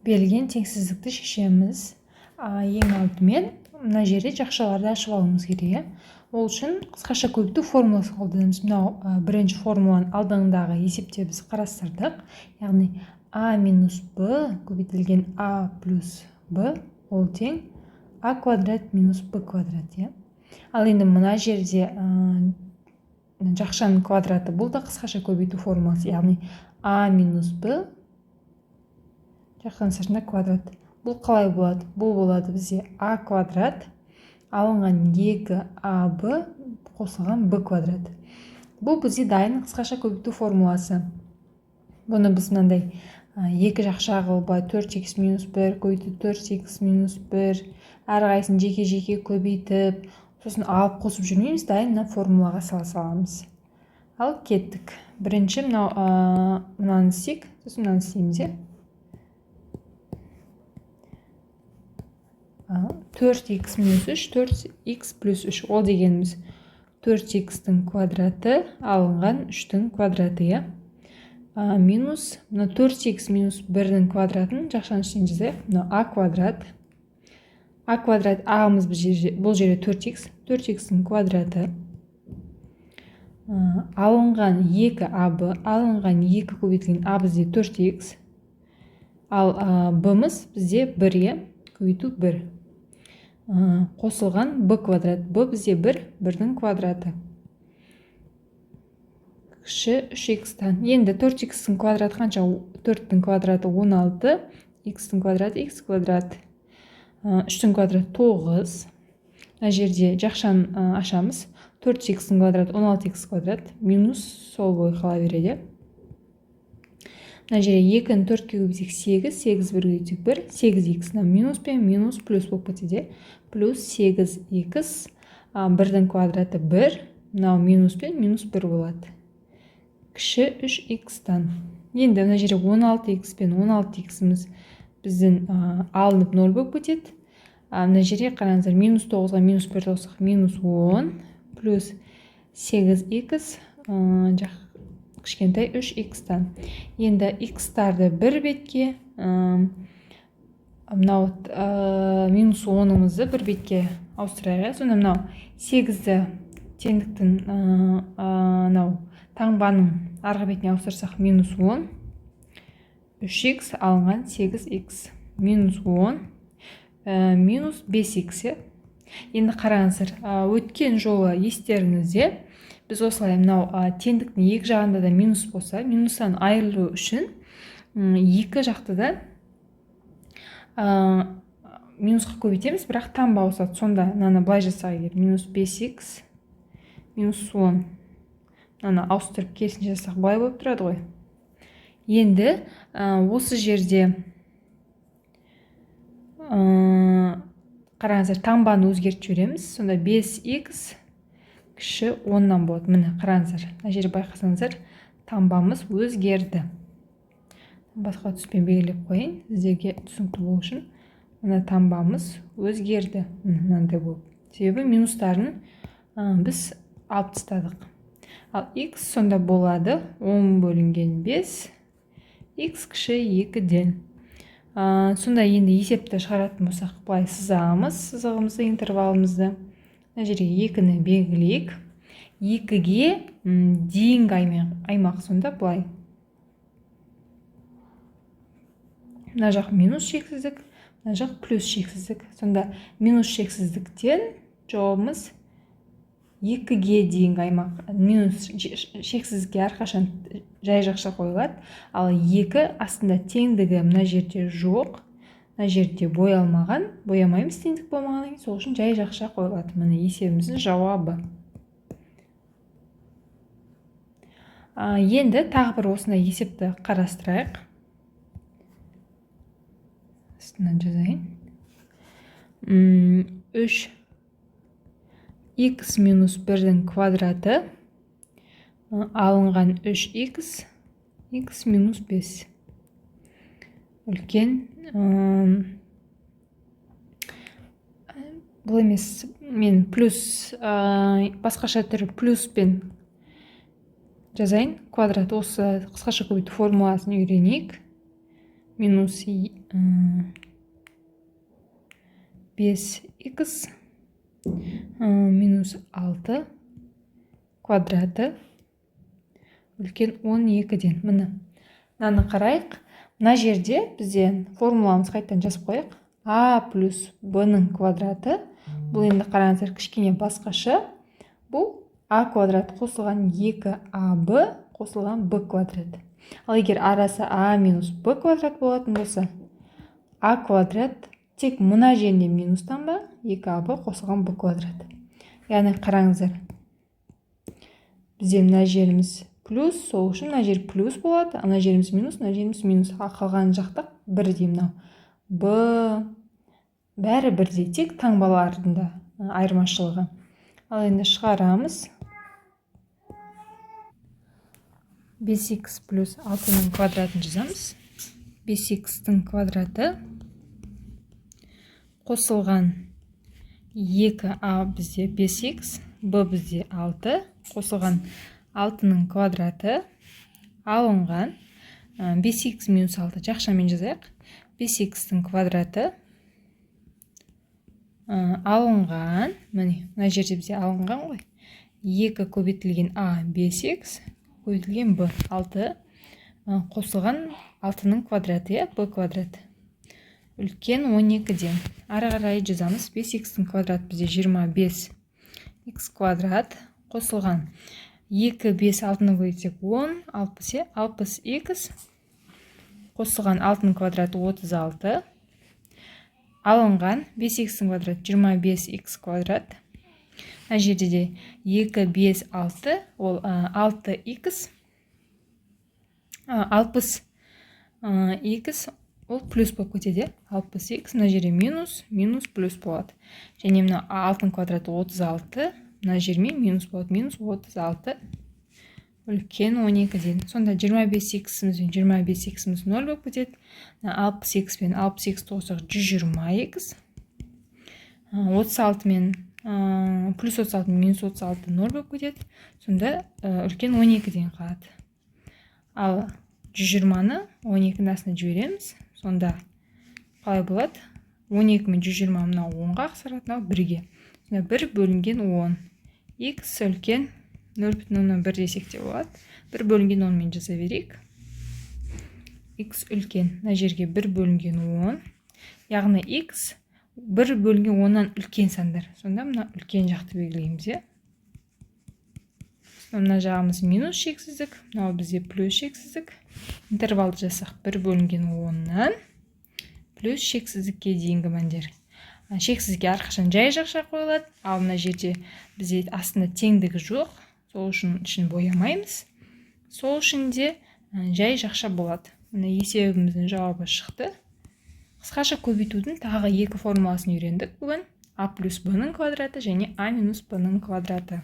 Берілген теңсіздікті шешеміз. Ең алдымен мына жерде жақшаларды ашып алуымыз керек. Ол үшін қысқаша көбейту формуласын қолданамыз. Мынау бірінші формуланы алдыңдағы есепте біз қарастырдық. Яғни а минус б көбейтілген а плюс б ол тең а квадрат минус б квадрат. Ал енді мына жерде жақшаның квадраты, бұл да қысқаша көбейту формуласы, яғни а минус б жақшаның сыртында квадрат. Бұл қалай болады? Бұл болады бізде а квадрат алынған 2аб қосылған б квадрат. Бұл бізде дайын қысқаша көбейту формуласы. Бұны біз мынандай екі жақша қылып 4х минус 1 көбейту 4х минус 1 әрқайсысын жеке-жеке көбейтіп, сосын алып қосып жүрмейміз, дайын мына формулаға сала саламыз. Ал кеттік. Бірінші мынау мынаны істейік, сосын мынаны істейміз. 4х минус 3, 4х плюс 3. Ол дегеніміз 4х-тің квадраты алынған 3-тің квадраты, минус мына 4х минус 1-дің квадратын жақшаның ішіне жазайық. Мына а квадрат. А квадрат, а-мыз бұл жерде 4х, 4х-тің квадраты алынған 2аб, алынған 2 көбейтілген а бізде 4х, ал б-мыз бізде 1, көбейту 1. Қосылған б квадрат, б бізде 1, 1-дің квадраты кіші 3х-тан. Енді 4х-тің квадраты қанша? 4-тің квадраты 16, х-тің квадраты х квадрат, 3-тің квадраты 9. Мына жерде жақшаны ашамыз. 4х-тің квадраты 16х квадрат минус сол бойы қала береді. Мына жерде 2-ні 4-ке көбейтсек 8, 8 1 көбейтсек 1, 8х мына минус пен минус плюс болып кетеді. Плюс 8х, 1-дің квадраты 1, мынау минус пен минус 1 болады. Кіші 3х-тан. Енді мына жерде 16х пен 16х-іміз біздің алынып 0 болып кетеді. Мына жерде қараңыздар, минус 9-ға минус 1 қоссақ минус 10 плюс 8х кішкентай 3х-тан. Енді х-тарды бір бетке, мынау минус 10-ымызды бір бетке ауыстырайық. Сонда мынау 8-ді теңдіктің мынау таңбаның арғы бетіне ауыстырсақ минус 10, 3х алынған 8х минус 10 минус 5х. Енді қараңыздар, өткен жолы естеріңізде біз осылай мынау теңдіктің екі жағында да минус болса, минустан айырылу үшін екі жақты да минусқа көбейтеміз, бірақ таңба ауысады. Сонда мынаны былай жасақ, егер минус 5х минус 10, мынаны ауыстырып керісінше жасасақ былай болып тұрады ғой. Енді осы жерде қараңыздар, таңбаны өзгертіп жібереміз. Сонда 5х кіші 10-нан болады. Міне қараңыздар, мына жерде байқасаңыздар, таңбамыз өзгерді. Басқа түспен белгілеп қояйын, сіздерге түсінікті болу үшін. Мына таңбамыз өзгерді, мынандай болып. Себебі минустарын біз алып тастадық. Ал х сонда болады 10 бөлінген 5, х кіші 2-ден. Сонда енді есепті шығаратын болсақ, былай сызамыз сызығымызды, интервалымызды. Мына жерге 2-ні белгілейік. 2-ге дейінгі аймақ сонда былай. Мына жақ минус шексіздік, мына жақ плюс шексіздік. Сонда минус шексіздіктен жауабымыз 2-ге дейінгі аймақ. Минус шексіздікке әрқашан жай жақша қойылады. Ал 2 астында теңдігі мына жерде жоқ. Мына жерде боялмаған, боямаймыз теңдік болмағаннан кейін, сол үшін жай жақша қойылады. Міне есебіміздің жауабы. Енді тағы бір осындай есепті қарастырайық. Астынан жазайын. 3 х минус 1-дің квадраты алынған 3х, х минус 5 үлкен, бұл емес, мен плюс, басқаша түрі плюспен жазайын. Квадрат, осы қысқаша көбейту формуласын үйренейік. Минус 5х минус 6 квадраты үлкен 12-ден. Міне, мынаны қарайық. Мына жерде бізде формуламыз қайтадан жазып қояйық. А плюс б-ның квадраты. Бұл енді қараңыздар, кішкене басқаша. Бұл а квадрат қосылған 2аб қосылған б квадрат. Ал егер арасы а минус б квадрат болатын болса, а квадрат тек мына жерінде минустан ба, 2аб қосылған б квадрат. Яғни қараңыздар, бізде мына жеріміз плюс, сол үшін мына жер плюс болады, ана жеріміз минус, мына жеріміз минус. Ал қалған жақта бірдей, мынау б бәрі бірдей, тек таңбалардың да айырмашылығы. Ал енді шығарамыз. 5х плюс 6-ның квадратын жазамыз. 5х-тің квадраты қосылған 2а бізде 5х, б бізде 6, қосылған 6-ның квадраты алынған 5х минус 6 жақшамен жазайық. 5х-тің квадраты алынған, міне мына жерде бізде алынған ғой, 2 көбейтілген а 5х көбейтілген б 6 қосылған 6-ның квадраты, иә, б квадрат үлкен 12-ден. Ары қарай жазамыз. 5х-тің квадраты бізде 25 х квадрат қосылған 2 5 6-ны көбейтсек 10, 60, 60 х қосылған 6-ның квадраты 36 алынған 5х-тің квадраты 25 х квадрат. Мына жерде де 2 5 6 ол 6х 60 х ол плюс болып кетеді, 60х мына жерде минус, минус плюс болады. Және мына 6-ның квадраты 36, мына жермен минус болады, минус 36 үлкен 12-ден. Сонда 25х-іміз бен 25х-іміз 0 болып кетеді. 60х пен 60х қоссақ 120х. 36 мен плюс 36 минус 36 0 болып кетеді. Сонда үлкен 12-ден қалады. Ал 120-ны 12-нің астына жібереміз. Сонда қалай болады? 12 мен 120 мынау 10-ға қысқарады, мынау 1-ге. Сонда 1 бөлінген 10. Х үлкен 0,1 десек те болады. 1 бөлінген 10 мен жаза берейік. Х үлкен. Мына жерге 1 бөлінген 10. Яғни х 1 бөлінген 10-нан үлкен сандар. Сонда мына үлкен жақты белгілейміз, иә. Мына жағымыз минус шексіздік, мынау бізде плюс шексіздік. Интервалды жазсақ 1 бөлінген 10-нан плюс шексіздікке дейінгі мәндер. Шексіздікке әрқашан жай жақша қойылады, ал мына жерде бізде астында теңдігі жоқ, сол үшін ішін боямаймыз. Сол үшін де жай жақша болады. Мына есебіміздің жауабы шықты. Қысқаша көбейтудің тағы екі формуласын үйрендік бүгін. А плюс б-ның квадраты және а минус б-ның квадраты.